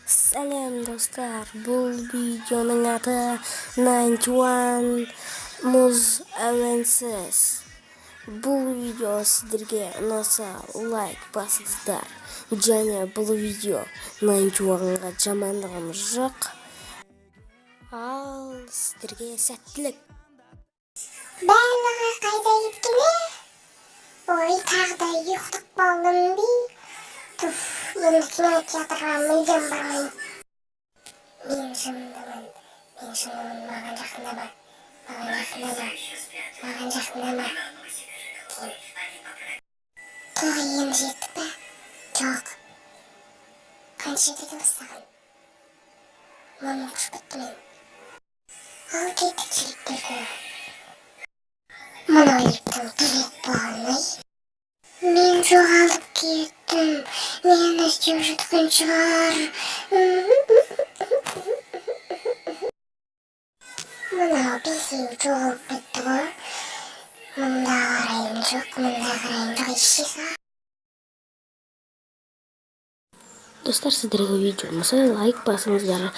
Сәлем, достар! Бұл видеоның аты 91 мұз әуенсіз. Бұл видео сіздерге ұнаса, лайк басыңыздар. Және бұл видео 91-ға жамандығым жоқ. Ал сіздерге сәттілік. Барлығы қайда кеткен, е? Ой, тағы да ұйықтап қалдым бе? Туф, енді кинотеатрға мүлдем бармаймын. Мен жындымын, мен жындымын. Маған жақындама, маған жақындама, маған жақындама. Тағы енді жеттік пе? Жоқ, қанша жетеді екенбіз саған? Мұрным қышып кетті менің. Ал кеттік, жігіттер. Мынау лифттің бұзылып болған-ай. Мен жоғалып кеттім, мені іздеп жатқан шығар. Мынау бесеу жоғалып кетті ғой. Мында қарайын, жоқ, мында қарайын, жоқ, исчез. Достар, сіздерге видео ұнаса, лайк басыңыздар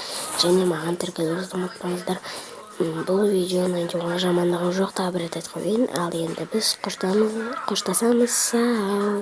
және маған тіркелуіңізді ұмытпаңыздар. Бұл видео 91-ға жамандығым жоқ, тағы бір рет айтып қояйын. Ал енді біз қоштасамыз. Сау.